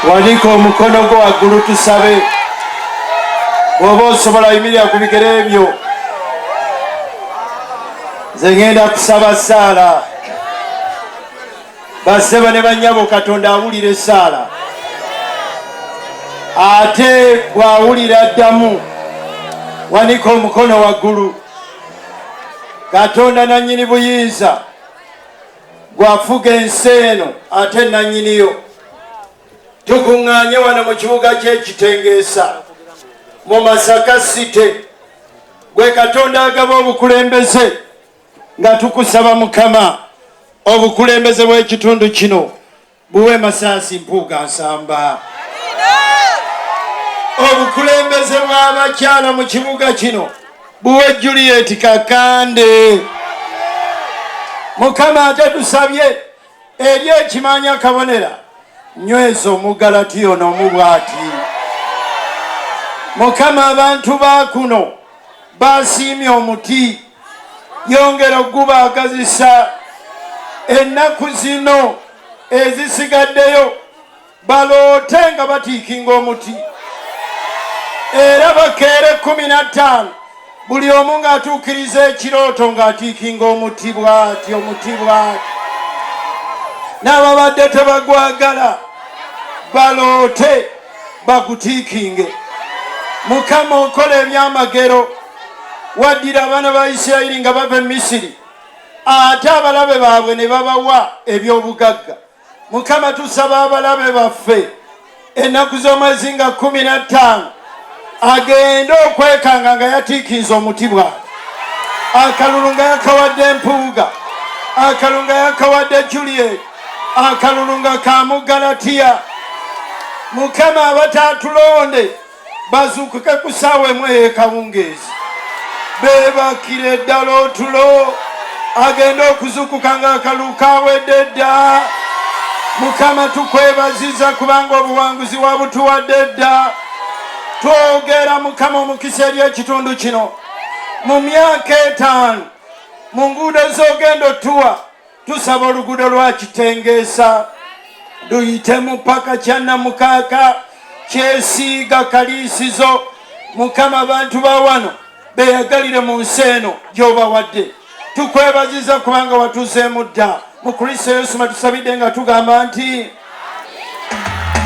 Wanika omukono gwo waggulu tusabe. Bw'oba osobola yimirira ku bigere byo. Nze ngenda kusaba ssaala. Bassebo ne bannyabo, Katonda awulira essaala, ate bw'awulira addamu. Wanika omukono waggulu. Katonda nannyini buyinza, gwafuga ensi eno ate nannyiniyo, tukuŋŋaanye wano mu kibuga ky'Ekitengeesa mu Masaka City. Gwe Katonda agaba obukulembeze, nga tukusaba Mukama, obukulembeze bw'ekitundu kino buwe Masaasi Mpuuga Nsamba. Obukulembeze bw'abakyala mu kibuga kino buwe Juliet Kakande. Mukama, ate tusabye eri ekimanya kabonera, nyweza omugalatiyo n'omu bw'ati. Mukama, abantu ba kuno basiimye omuti, yongera okugubaagazisa ennaku zino ezisigaddeyo, baloote nga batiikinga omuti, era bakeere 15 buli omu ng'atuukiriza ekirooto ng'atiikinga omuti bw'ati, omuti bw'ati. N'ababadde tebagwagala baloote bagutiikinge. Mukama, okola ebyamagero. Waddira abaana ba Isirayiri nga bava e Misiri, ate abalabe baabwe ne babawa eby'obugagga. Mukama, tusaba abalabe baffe ennaku z'omwezi nga 15 agende okwekanga nga yatiikinze omuti bwati, akalulu nga yakawadde Empuuga, akalulu nga yakawadde Juliet, akalulu nga kamugalatiya. Mukama, abataatulonde bazuukuke ku ssaawa 1 ey'ekawungeezi, beebakire ddala otulo, agende okuzuukuka ng'akalulu kawedde dda. Mukama, tukwebaziza kubanga obuwanguzi wabutuwadde dda. Twogera, Mukama, omukisa eri ekitundu kino mu myaka 5. Mu nguudo z'ogenda otuwa, tusaba oluguudo lwa Kitengeesa luyitemu paka Kyannamukaaka, Kyesiiga, Kaliisizo. Mukama, abantu ba wano beyagalire mu nsi eno gy'obawadde. Tukwebaziza kubanga watuzeemu dda. Mu Kristo Yesu mwe tusabidde nga tugamba nti.